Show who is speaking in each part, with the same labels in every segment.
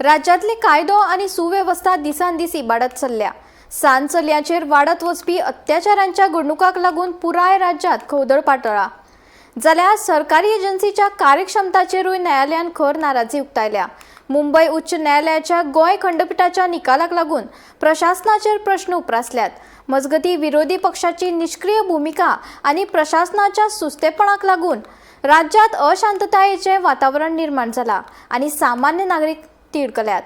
Speaker 1: राज्यांतले कायदो आनी सुवेवस्था दिसान दीस इबाडत चल्ल्या. सान चलयांचेर वाडत वचपी अत्याचारांच्या घडणुकांक लागून पुराय राज्यांत खवदळ पातळ्ळा. जाल्यार सरकारी एजन्सीच्या कार्यक्षमताचेरूय न्यायालयान खर नाराजी उक्तायल्या. मुंबय उच्च न्यायालयाच्या गोंय खंडपिठाच्या निकालाक लागून प्रशासनाचेर प्रश्न उप्रासल्यात. मजगतीं, विरोधी पक्षाची निश्क्रीय भुमिका आनी प्रशासनाच्या सुस्तेपणाक लागून राज्यांत अशांततायेचें वातावरण निर्माण जालां आनी सामान्य नागरीक तिडकल्यात.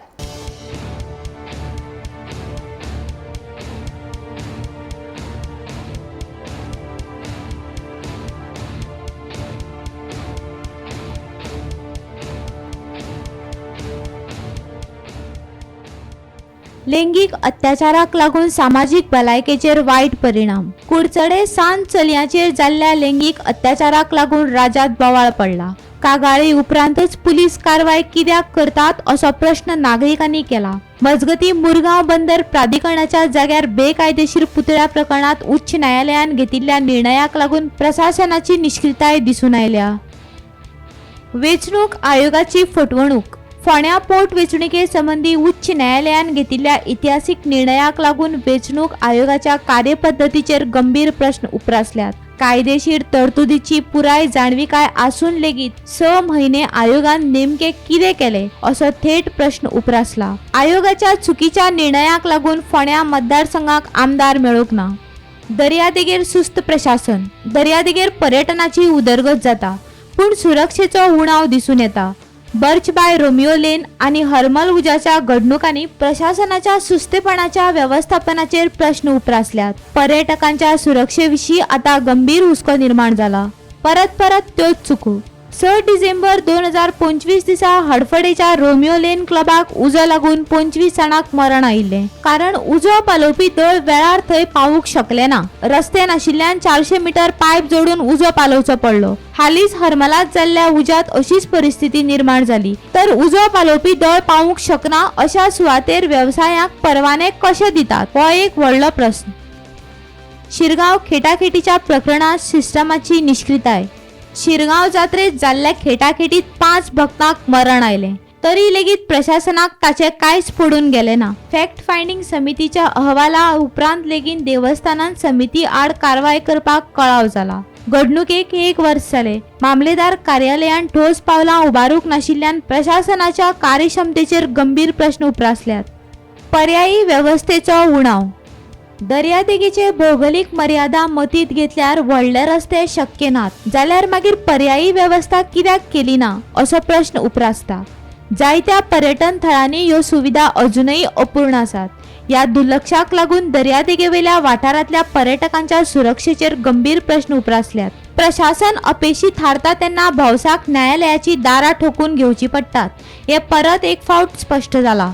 Speaker 2: लैंगीक अत्याचाराक लागून सामाजीक भलायकेचेर वायट परिणाम. कुडचडे सान चलयांचेर जाल्ल्या लैंगीक अत्याचाराक लागून राज्यांत बोवाळ पडला. कागाळी उपरांतच पुलीस कारवाय कित्याक करतात असो प्रश्न नागरिकांनी केला. मजगतीं, मुरगांव बंदर प्राधिकरणाच्या जाग्यार बेकायदेशीर पुतळ्या प्रकरणात उच्च न्यायालयान घेतिल्ल्या निर्णयाक लागून प्रशासनाची निश्क्रियताय दिसून आयल्या. वेंचणूक आयोगाची फटवणूक. फोंड्या पोट वेंचणुके संबंदी उच्च न्यायालयान घेतिल्ल्या इतिहासीक निर्णयाक लागून वेंचणूक आयोगाच्या कार्यपद्दतीचेर गंभीर प्रश्न उप्रासल्यात. कायदेशीर तरतुदीची पुराय जाणविकाय आसून लेगीत 6 म्हयने आयोगान नेमके कितें केलें असो थेट प्रश्न उप्रासला. आयोगाच्या चुकीच्या निर्णयाक लागून फोंड्या मतदारसंघाक आमदार मेळूंक ना. दर्यादेगेर सुस्त प्रशासन. दर्यादेगेर पर्यटनाची उदरगत जाता, पूण सुरक्षेचो उणाव दिसून येता. बर्च बाय रोमियो लेन आनी हरमल उज्याच्या घडणुकांनी प्रशासनाच्या सुस्तेपणाच्या वेवस्थापनाचेर प्रश्न उप्रासल्यात. पर्यटकांच्या सुरक्षे विशीं आतां गंभीर हुस्को निर्माण जाला. परत परत त्योच चुको. 6 डिसेंबर 2025 दिसा हडफडेच्या रोमियो लेन क्लबाक उजो लागून 25 जाणांक मरण आयिल्लें. कारण उजो पालोवपी दळ वेळार थंय पावूंक शकले ना. रस्ते नाशिल्ल्यान 400 मिटर पायप जोडून उजो पालोवचो पडलो. हालींच हरमलांत जाल्ल्या उज्यांत अशीच परिस्थिती निर्माण जाली. तर उजो पालोवपी दळ पावूंक शकना अशा सुवातेर वेवसायांक परवाने कशे दितात हो एक व्हडलो प्रस्न. शिरगांव खेटाखेटीच्या प्रकरणांत सिस्टमाची निश्क्रियताय. शिरगांव जात्रेत जाल्ल्या खेटाखेटीत 5 भक्तांक मरण आयलें तरी लेगीत प्रशासनाक ताचें कांयच पडून गेलें ना. फॅक्ट फायंडींग समितीच्या अहवाला उपरांत लेगीत देवस्थानान समिती आड कारवाय करपाक कळाव जाला. घडणुकेक 1 वर्स जालें. मामलेदार कार्यालयान ठोस पावलां उबारूंक नाशिल्ल्यान प्रशासनाच्या कार्यक्षमतेचेर गंभीर प्रश्न उप्रासल्यात. पर्यायी वेवस्थेचो उणाव. दर्यादेगेचे भौगोलिक मर्यादा मतींत घेतल्यार व्हडले रस्ते शक्य नात, जाल्यार मागीर पर्यायी वेवस्था कित्याक केली ना असो प्रश्न उप्रासता. जायत्या पर्यटन थळांनी ह्यो सुविधा अजुनूय अपूर्ण आसात. ह्या दुर्लक्षाक लागून दर्यादेगेवेल्या वाठारांतल्या पर्यटकांच्या सुरक्षेचेर गंभीर प्रश्न उप्रासल्यात. प्रशासन अपेशी थारता तेन्ना भौसाक न्यायालयाची दारां ठोकून घेवची पडटात हें परत एक फावट स्पश्ट जालां.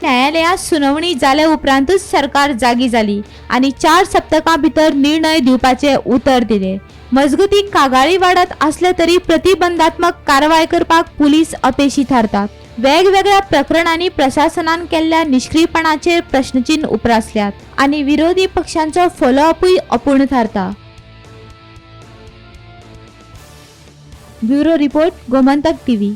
Speaker 2: न्यायालयांत सुनावणी जाले उपरांतूच सरकार जागी जाली आनी 4 सप्तकां भितर निर्णय दिवपाचें उतर दिलें. मजगतीं, कागाळी वाडत आसले तरी प्रतिबंधात्मक कारवाय करपाक पुलीस अपेशी थारतात. वेगवेगळ्या प्रकरणांनी प्रशासनान केल्ल्या निश्क्रीयपणाचेर प्रश्नचिन्न उप्रासल्यात आनी विरोधी पक्षांचो फॉलोअपूय अपूर्ण थारता. Bureau report, Gomantak TV.